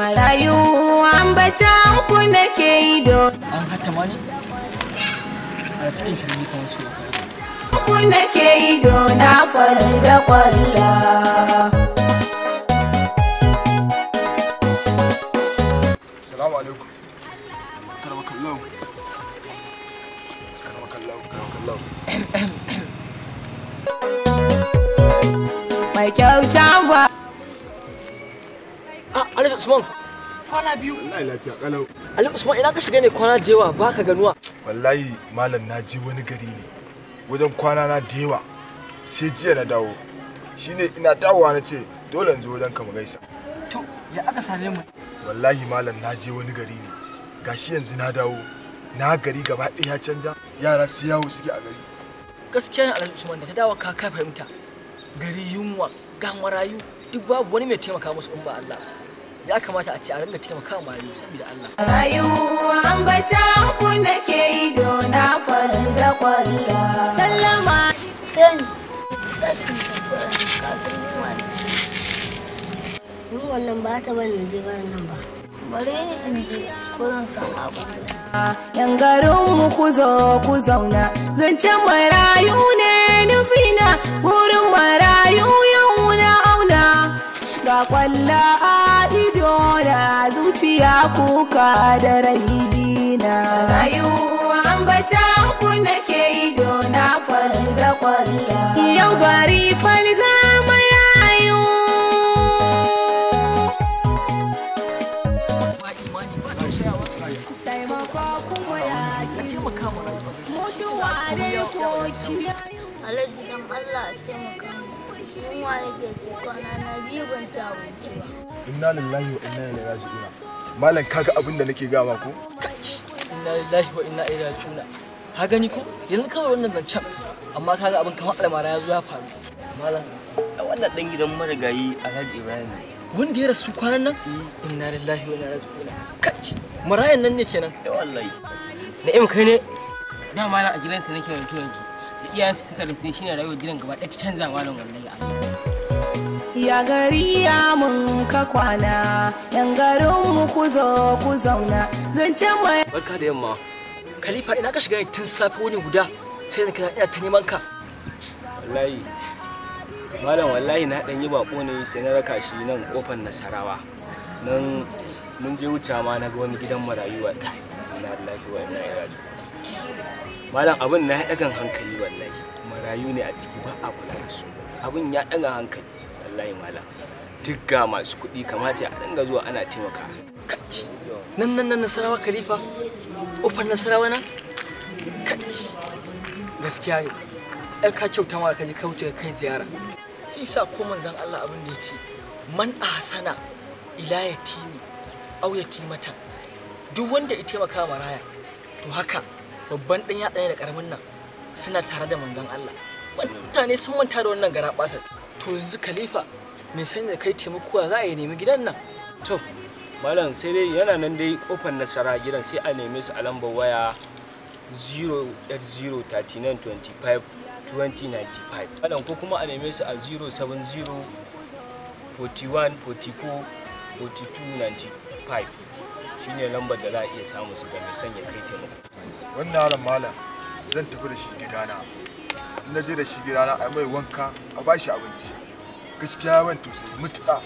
Marayu ambata ku nake ido. An hatta mani a cikin kirmi kamar su. Ku nake ido na kwalla kwalla. Salamu alaikum. Karamakallahu. Karamakallahu, karamakallahu. Mai kyauta ba. Ah, Alhaji Usman. Kwana biyu. Wallahi lafiya kalau. Alhaji Usman ina ka shiga ne kwana da yawa baka ganuwa. Wallahi malam na je wani gari ne. Wajen kwana na da yawa. Sai jiya na dawo. Shine ina dawowa na ce dole in zo wajen ka mu gaisa. To, ya aka same mu? Wallahi malam na je wani gari ne. Gashi yanzu na dawo. Na gari gaba ɗaya ya canja. Yara su yawo suke a gari. Gaskiya ne Alhaji Usman da ka dawo ka fahimta. Gari yunwa, ga marayu, duk babu wani mai taimaka musu in ba Allah. Ya kamata a ce a ringa taimaka wa marayu saboda Allah. Marayu ambata ku nake ido na kwalla kwalla. Sallama. Sen tashin tafi kasan yunwa ne. Yunwan nan ba ta bani je barin nan ba. Bari in je ko zan samu abu. Yan garinmu ku zo ku zauna, zancen marayu ne nufina, wurin marayu yau na auna. Ga kwalla a ido na zuciya kuka da raina. Marayu ambata ku nake ido na kwalla kwalla. Yau gari falga marayu. Ba imani ba tausayawa. Taimako kuma ya Taimaka marayu. Mutuwa dai ko kiyaye. Alhaji dan Allah a taimaka min. Yunwa nake ji kwana na biyu ban ci abinci ba. Inna lillahi wa inna ilaihi raji'un. Malam kaga abin da nake gama ko? Inna lillahi wa inna ilaihi raji'un. Ka gani ko? Yanzu kawai wannan zancen. Amma kaga abin kamar almara ya zo ya faru. Malam, wannan dan gidan marigayi Alhaji Ibrahim ne. Wanda ya rasu kwanan nan? Inna lillahi wa inna ilaihi raji'un. Kai, marayan nan ne kenan. Eh wallahi. Na'im kai ne? Da malam a gidansa nake wanke wanke. Da iyayensa suka rasu shine rayuwar gidan gaba ɗaya ta canza malam wallahi. Ya gari ya mun ka kwana, yan garinmu ku zo ku zauna, zancen mai. Barka da yamma. Khalifa ina ka shiga ne tun safe wani guda sai na ina ta neman ka. Wallahi. Malam wallahi na dan yi bako ne sai na raka shi nan kofar Nasarawa. Nan mun je wuce ma na ga wani gidan marayu wallahi. Inna lillahi wa inna ilaihi raji'un. Malam abin na ya dagan hankali wallahi. Marayu ne a ciki ba a kula da su. Abin ya daga hankali wallahi malam. Duk ga masu kuɗi kamata a dinga zuwa ana taimaka. Kai, nan nan nan Nasarawa Khalifa. Kofar Nasarawa nan? Kai, gaskiya ne. Ai ka kyauta ma ka je ka wuce kai ziyara. Isa ko manzon Allah abin da ya ce man ahsana ila yatimi aw yatimata. Duk wanda ya taimaka maraya to haka babban dan yatsa ne da karamin nan suna tare da manzon Allah. Mutane sun manta da wannan garabasa. To yanzu Khalifa mai sani da kai taimako za a yi nemi gidan nan. To malam sai dai yana nan dai kofar Nasara gidan sai a neme su a lambar waya 080 39 25 2095. Malam ko kuma a neme su a 070 41 44 42 95. Shine lambar da za a iya samu su ga mai sanya kai taimako. Wannan yaron malam zan tafi da shi gidana. In na je da shi gidana a mai wanka a bashi abinci. Gaskiya ban tausayi mutuƙa.